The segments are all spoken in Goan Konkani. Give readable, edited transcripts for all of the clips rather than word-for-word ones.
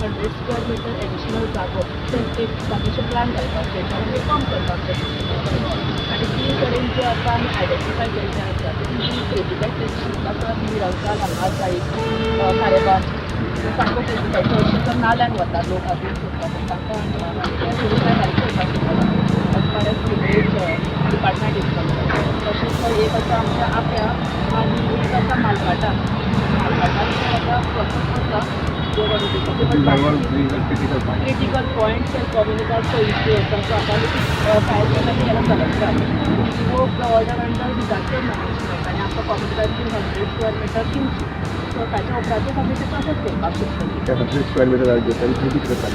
100 square meter additional जागो ते एक बाकीचे प्लान घालपाचे आनी कम करपाक जाय आनी तीन कडेन जे आतां आमी आयडेंटिफाय केल्ले आसा ते तीन क्रिटिकल प्लेसीस आसा. निरंकाल हांगा आसा एक, खारेबाग सामको क्रिटिकल. चडशे तर नाल्यान वतात लोक आजून सोदतात, तांकां आमी ते प्युरिफाय हेल्प करपाक शकता as far as sewerage department is concern. तशेंच एक आसा आमच्या आप्या आनी एक आसा मालभाटान. मालभाटान आतां प्रोसेस आसा. Critical point. Critical points and कम्युनिटाचो इश्यू आसा. सो आतां आमी फायल केला केला collector revoke the order under disaster management आनी आमकां कम्युनिटाची 100 स्क्वेअर मिटर दिवची. सो ताच्या उपरांतूच आमी ते प्रोसेस करपाक शकतली. 100 स्क्वेअर मिटर घेता, कितें करता?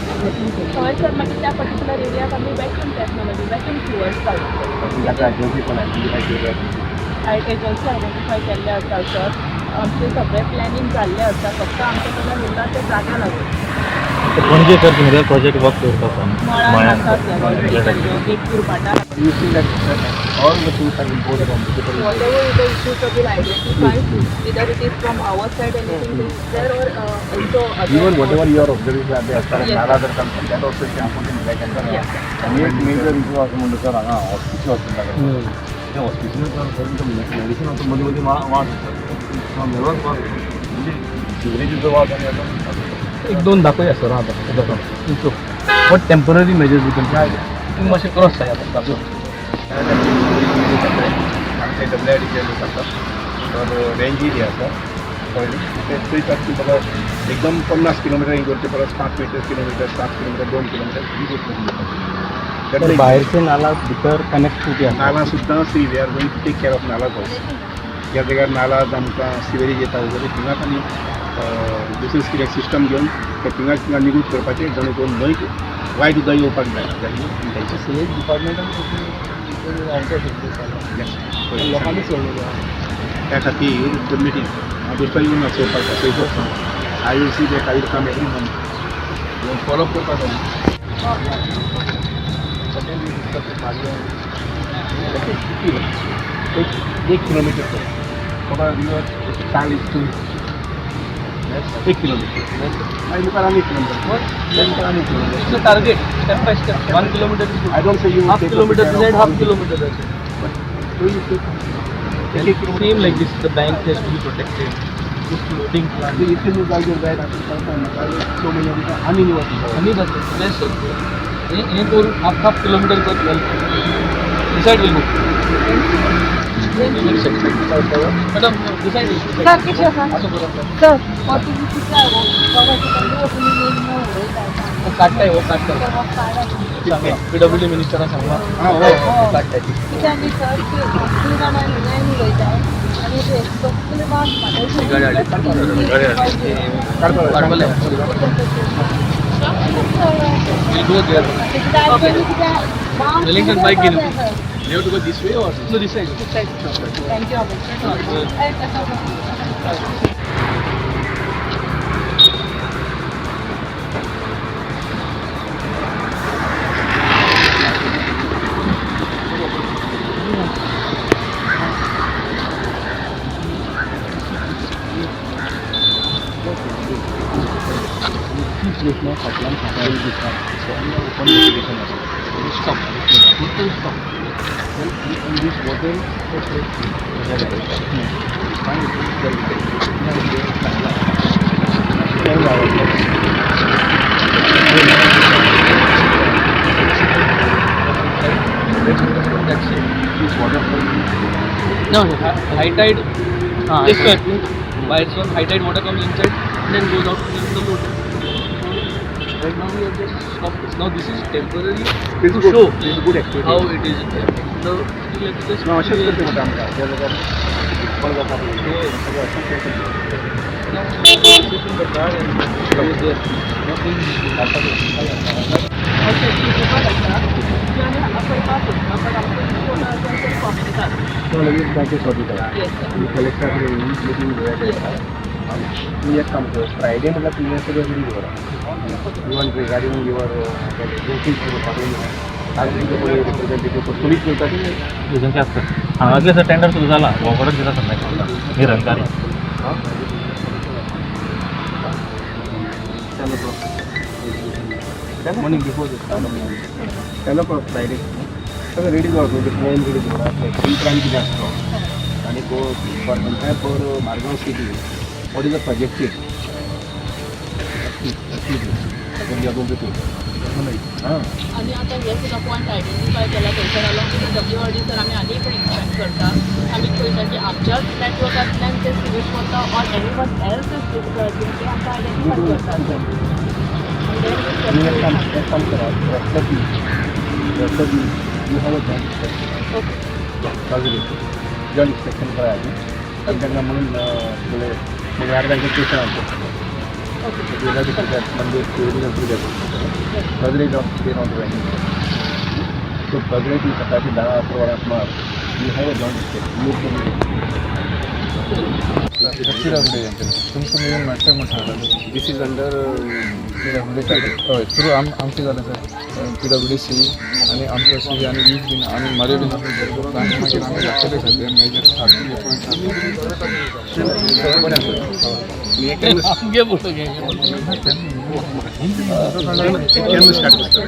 थंय सर मागीर त्या पर्टिक्युलर एरियाक आमी वॅक्यूम टेक्नॉलॉजी, वॅक्यूम सिवर्स घालतले. ताका एजन्सी पण आयडेंटिफाय केल्या? एजन्सी आयडेंटिफाय केल्ले आसा सर. आमचे सगळे प्लॅनिंग जाल्लें आसा, फक्त आमच्या कडल्यान उरला ते जाग्या लागून. Panaji sir similar project work करता? मळान आसा सर, एक कुरपाटा. You see that all the things are imposed on people. Whatever is the issues that will identify, either it is from our side, anything is there, or also other. Even whatever you are observing are there, as far as Yes. nalas are concerned, that also you can put in black and white. Yeah. एक मेजर इशू आसा म्हणटा सर, हांगा हॉस्पिटल हॉस्पिटला तें हॉस्पिटल मेडिसिन आतां मदीं मदीं वास येता, वेगळोच वास येता, म्हणजे सिवरेजीचो वास आनी आतां एक दोन दाखोवया सर. आतां दाखो what temporary measures you can. तुम्ही मातशें क्रॉस जाय आतां दाखो. आमचे डब्ल्यू I D लोक आसा तर रेंज एरिया आसा, कळ्ळें? ते थंय की बाबा एकदम 50 किलोमिटर हे करचे परस 5 मीटर किलोमिटर, 7 किलोमिटर, 2 किलोमिटर ही गोश्ट. भायरचे नाला भितर कनेक्टिविटी आसा. नाला सुद्दां, see, we are going to take care of nalas also. ज्या जाग्यार नाला आमकां सिवरेज येता वगैरे, थिंगाच आमी दुसरी कितें सिस्टम घेवन ते थिंगाच थिंगा निगूत करपाचें, जेणे करून न्हंय वायट उदक येवपाक जायना. सिवेज डिपार्टमेंटान. लोकांनी सोडलें. त्या खातीर मिटींग हांव दुसरो येवन चोवपाक जाय. I will see that I will come every month येवन फॉलोअप करपाक जाय. But एक एक किलोमीटर कर बाबा, रिवर 40. 1 किलोमीटर, मागीर मुखार आनी 1 किलोमीटर, मुखार आनी 1 kilometre. It's a target, step by step. 1 kilometer is good. I don't say you Half kilometer this side, half kilometer that side. एक एक kilometre. Same like this, the bank has to be protected. This floating plant. इतले जाग्यार जायत आतां कळटा म्हाका, 6 म्हयने भितर आनी निवत. आनी जातलें बेस्ट सर. हें हें करून हाफ हाफ किलोमीटर कर. This side will go. Madam, this side. Sir, कितें आसा? असो बरोबर. सर, तुमी कितें बाबा तुमी उडयता. काडटाय हो, काडटाय. सांगला पीडब्ल्यूडी मिनिस्टरान सांगला. आं हो. काडटाय. कित्याक आमी सर सगळीं जाणां लायन उडयता आनी ते सगळे वास. काडपले. We'll go there. Wellington bike घेऊन. You have to go this way or No, this side. Thank you. ती प्लेस न्हू फाटल्यान सकाळी दिसता. सो आमी ओपन डेफिकेशन आसा. Stop. Total stop. Then in this water, fine. That's it. This water No, no, high tide. This way. By its own, high tide water comes inside, then goes out into the water. Right now we have just stopped this. Now this is temporary This to is good. Show This is good activity. How it is happening. The like this. ना अशेंच करता म्हणटा आमकां ज्या जाग्यार दुश्काळ जाता पळय, सगळें अशेंच करता. Now sit in the car and go there. Nothing. अशें क्रिटिकल आसा की आमी हांगा करपाक सोदता, बट आमचो इशू आसा तो कॉम्युनिटान. तो लगेच बँके सॉर्ट जाता. Yes sir. कलेक्टरा कडेन मिटींग घेवया. तूं एक काम कर, फ्रायडे म्हटल्यार तुवें सगळें रेडी दवरा, इवन रिगार्डींग your agency पाठोवन रिप्रेझेंटेटिव्ह तुमीच करता की? एजन्सी आसता हांगासले सर. टेंडर सुरू जाला, वॉकडच दिता सर निरंकारी. चलो. Morning before this. 10 o'clock Friday. सगळें रेडी दवरता, प्लॅन रेडी दवरात, एक्शन प्लॅन कितें आसतो आनी go for entire for Margao city, what is the projected. हां. आणि आता हे सुद्दां पॉयंट आयडेंटिफाय केला, थंयसर along with WRD sir आमी आनी पण इन्स्पेक्ट करता. आमी पळयता की आमच्याच नेटवर्कांतल्यान ते सिवेज वता or anyone else is discharging, ते आमकां आयडेंटिफाय करता सर. आनी एक काम करात, रस्त्याची you have a joint inspection. Okay. Joint inspection कराय आनी तांकां म्हणून सगळे मंगळार तांकां question answer. Okay. Monday Godrej of stay on so Godrej सकाळची 10-11 वरां सुमार you have a joint inspection. तुमकां मेळून मेळटा म्हण सांगता. This is under हय, थ्रू आमचें जालें सर, PWD C आनी आमचो सी आनी वीज बीन आनी मरे बीन आनी मागीर आमी दाखयले सर ते मेजर सारके पॉयंट्स. सगळें बरें आसा. आमगे फोटो घे. केन्ना स्टार्ट करतले?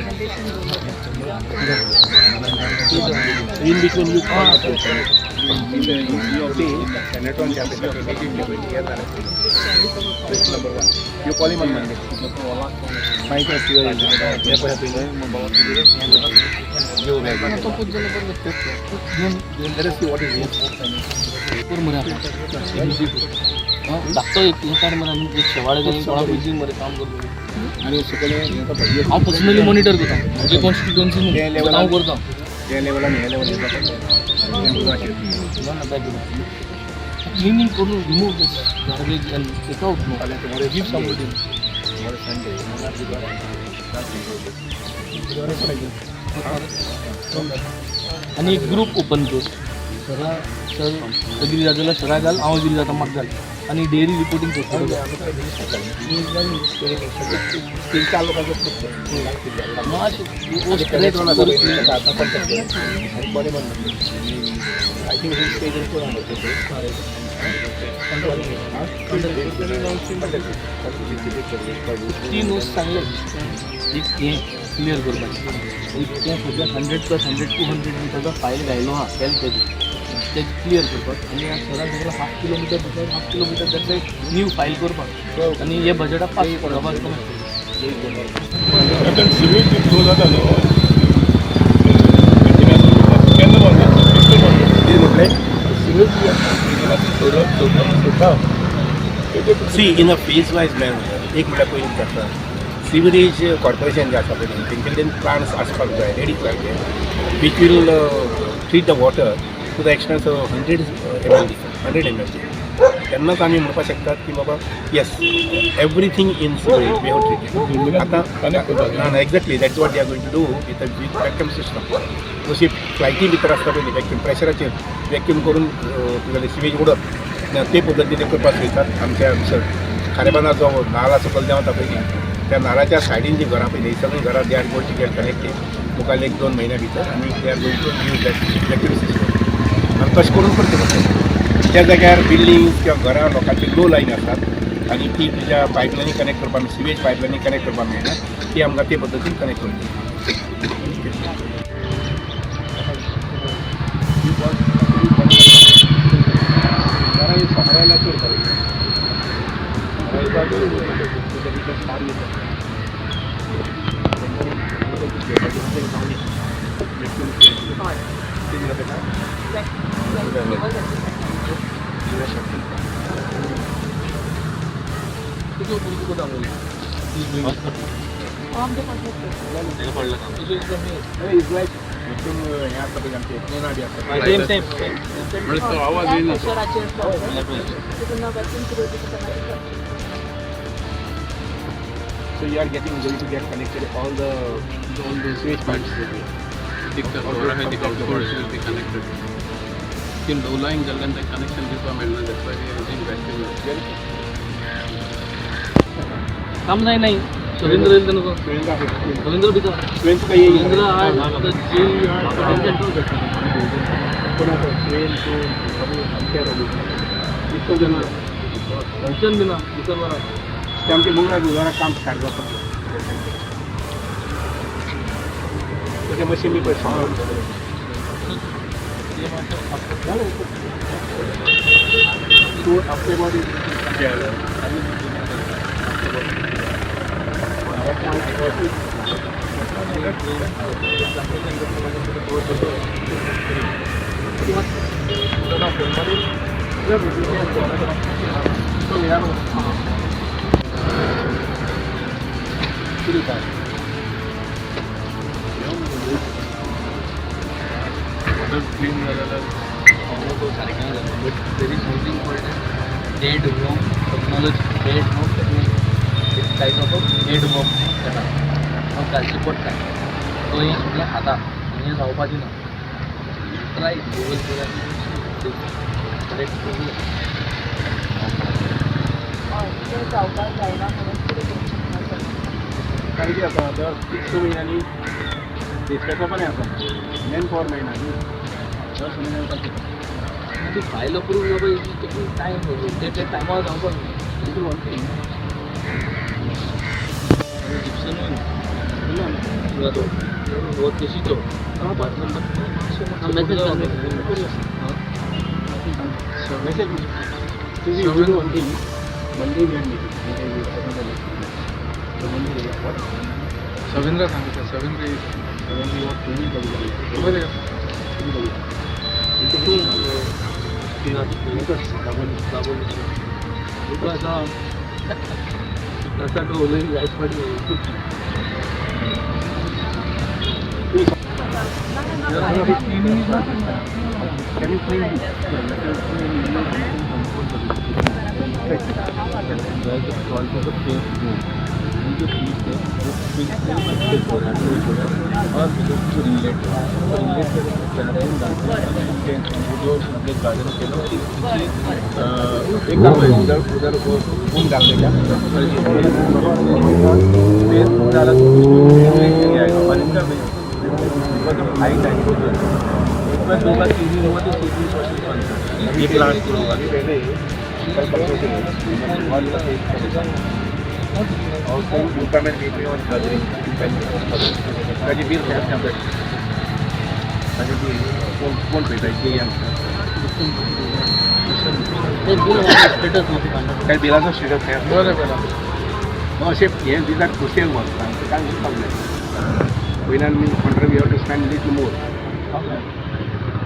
In between you Senator number one. You call him on Monday. मागीर ते पळय तो पूत जाल्यार बरें जाता. Let us see what is it. कर मरे आतां. धाकटो एक हें काड मरे आनी एक शेवाळे जाय कोणाक बिजी मरे काम करता. आनी सकयल हांव पर्सनली मॉनिटर करता म्हजे कॉन्स्टिट्युएन्सी न्हू, हांव करता. हे लेवलान हे लेवल. क्लिनींग करून remove this garbage and take out न्हू, गिव समबडी. संडे. आनी एक ग्रूप ओपन कर. सरा सर एग्री जाता जाल्यार सरा घाल, हांव एग्री जाता म्हाका घाल आनी डेली रिपोर्टींग करता. तीन चार लोकांचो. मातशें. बरें म्हणलें. I think he stage कोण. तीन वस्त सांगले, एक हें क्लियर करपाचें, एक तें सद्या 100 plus 100 200 मिटरचा फायल घायलो आहा हेल्थ तेजें तें क्लियर करपाक आनी ह्या सरान सगळें हाफ किलोमिटर भितर हाफ किलोमिटर तातलें न्यू फायल करपाक आनी हे बजटाक पास करपाक. कारण सिवेज फ्लो जाता न्हू केन्ना बंद जाता? कितले बंद जाता? कितें म्हटलें? सिवेज सोडटा. See, in a phase wise manner. एक म्हळ्यार पयलीं कितें आसा, सिवरेज कॉर्पोरेशन जें आसा पळय तेंचे कडेन प्लांट्स आसपाक जाय रेडी सारके, which will treat the water to the extent of 100 MLD, 100 MLD. तेन्नाच आमी म्हणपाक शकतात की बाबा, yes, everything in sewerage we have treated. आतां ना ना, exactly that's what they are going to do with with vacuum system. जशी फ्लायटी भितर आसता पळय वॅक्यूम, प्रेशराचेर वॅक्यूम करून तुगेलें सिवेज उडप, ते पद्दतीन ते करपाक सोदतात. आमच्या हांगसर खारेबांदार जो नाला सकयल देंवता पळय न्ही, त्या नालाच्या सायडीन जी घरां पळय न्ही, सगळीं घरां they are going to get connected मुखार एक दोन म्हयन्या भितर आनी they are going to use that vacuum system आनी तशें करून करचें पडटा. त्या जाग्यार बिल्डींग किंवा घरां लोकांची लो लायन आसात आनी ती तुज्या पायपलायनी कनेक्ट करपाक, सिवेज पायपलायनी कनेक्ट करपाक मेळना, ती आमकां ते पद्दतीन कनेक्ट करून. घरां सोमरायला चड बरें. तुज्या भितर स्टार तुजो भुरगो कोता. Is like हें आसता पळय आमचें प्लेना बी आसता. Same same. आवाज येयना. प्रेशराचेर तितून वॅक्यूम सुरू जाता. So you are getting going to get connected all the sewage pipes. The households will be connected. In low lying जाल्ल्यान ते कनेक्शन दिवपाक मेळना, that's why we are using vacuum. काम नाही नाही, सुरेंद्र येईल नको, रवींद्र भितर. तुवें तुका येईल. सुरेंद्र जे कोणाचो तुवें तूं आमच्या इतको जाण. फंक्शन बी ना भितर बरा. ते आमचे मंगळार बुधवारा काम स्टार्ट जावपाक. ते मातशें मी पळय. तूं आफ्टर अबाउट. वॉटर क्लीन जालें जाल्यार तो सारकें जालें, but there is something called dead worm technology. Dead worm technology, it's kind of a dead worm. येता तो घालचे पडटा, तो हें सगळें खाता आनी हें जावपा दिना. ट्राय गुगल कर. हय, तें जावपाक जायना म्हणून कितें करूंक शकना सर? कारण कितें आसा, दर 6 म्हयन्यांनी डिस्पेचो पण आसा, मॅन पावर मेळना न्ही, दर 6 म्हयन्यांनी. ती फायल अप्रूव जावपा टेकींग टायम, ते ते टायमार जावपाक जाय. जिप्सनूय ना तो हो तेशीचो. Message तुझी one thing, Monday we had meeting. Monday what? Savindra सांगितलं, सविंद्र. Monday what? बरें. तसा तो उलय जायच पडली. Can you clean? एक काम कर, उधर उधर वो फोन डालने का स्पेस डाला तो आएगा और इनका हाइट है. एक बार, दो बार सीजन हुआ तो सीजन प्रोसेस बनता है. ये प्लांट अभी पहले कल परसों से और कोण ग्लुटामेट घेतली और गजरी ताजी बिल खंय. ताजे बिल कोण कोण पळयता इतली. ते बिल स्टेटस न्हू काडटा. काय बिलाचो स्टेटस खंय आसा? बरें बरें. मग अशें हें दिसाक खोशयेन वचना, आमकां कांय उरपाक जाय. वयल्यान mean contract, we have to spend little more.